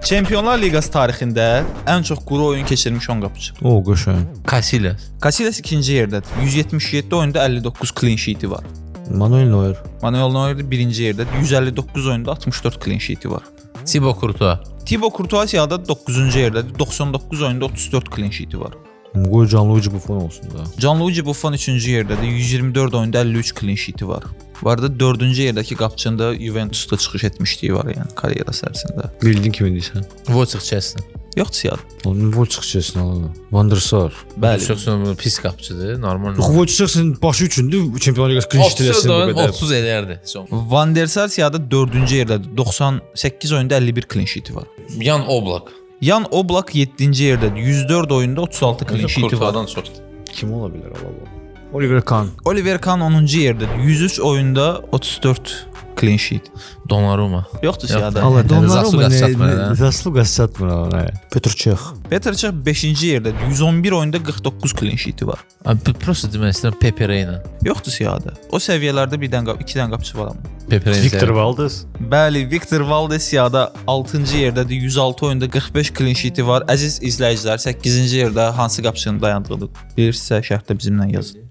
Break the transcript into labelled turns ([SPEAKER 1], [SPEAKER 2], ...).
[SPEAKER 1] Çempionlar Liqası tarixində ən çox quru oyun keçirmiş 10 qapıcı.
[SPEAKER 2] O qəşəng.
[SPEAKER 3] Casillas.
[SPEAKER 1] Casillas ikinci yerdədir. 177 oyunda 59 clean sheet'i var.
[SPEAKER 2] Manuel Neuer.
[SPEAKER 1] Manuel Neuer də birinci yerdədir. 159 oyunda 64 clean sheet'i var.
[SPEAKER 3] Thibaut Courtois.
[SPEAKER 1] Thibaut Courtois siyahıda 9-cu yerdədir. 99 oyunda 34 clean sheet'i var.
[SPEAKER 2] Qoy Gianluigi Buffon olsun da.
[SPEAKER 1] Gianluigi Buffon 3-cü yerdədir. 124 oyunda 53 clean sheet'i var. Bu arada 4-cü yerdəki qapıçının da Juventusda çıxış etmişliyi var, yəni karyerası ərzində.
[SPEAKER 2] Bildin kimi deyirsən.
[SPEAKER 3] Wojciech Szczesny.
[SPEAKER 1] Yoxdur siyahıda.
[SPEAKER 2] Onun Wojciech Szczesny alır. Van der Sar.
[SPEAKER 1] Bəli.
[SPEAKER 3] Çox pis qapıcıdır, normal.
[SPEAKER 2] Yox, Wojciech Szczesny başı üçündür. Çempionlar Liqası clean sheet eləsin bu qədər.
[SPEAKER 3] 30 eləyərdi son.
[SPEAKER 1] Van der Sar siyahıda 4-cü yerdədir. 98 oyunda 51 clean sheet'i var.
[SPEAKER 3] Jan Oblak.
[SPEAKER 1] Jan Oblak 7-ci yerdədir. 104 oyunda 36 clean sheet'i var.
[SPEAKER 3] Courtois'dan çoxdur.
[SPEAKER 2] Kim ola bilər ala bu? Oliver Kahn.
[SPEAKER 1] Oliver Kahn 10-cu yerdədir. 103 oyunda 34 clean sheet.
[SPEAKER 3] Donnarumma.
[SPEAKER 1] Yoxdur siyahıda.
[SPEAKER 2] Allah
[SPEAKER 3] Donnarumma Zasluqas çatmır, hə?
[SPEAKER 2] Zasluqas çatmır ona. Petr Cech.
[SPEAKER 1] Petr Cech 5-ci yerdədir. 111 oyunda 49 clean sheet'i var.
[SPEAKER 3] Abi prosta demək istəyirəm Pepe Reina.
[SPEAKER 1] Yoxdur siyahıda. O səviyyələrdə bir dənə iki dənə qapıcı var amma.
[SPEAKER 3] Pepe Reina.
[SPEAKER 2] Victor Valdes.
[SPEAKER 1] Bəli, Victor Valdes siyahıda 6-cı yerdədir. 106 oyunda 45 clean sheet'i var. Əziz izləyicilər, 8-ci yerdə hansı qapıcının dayandığını bilirsinizsə, şərhdə bizimlə yazın.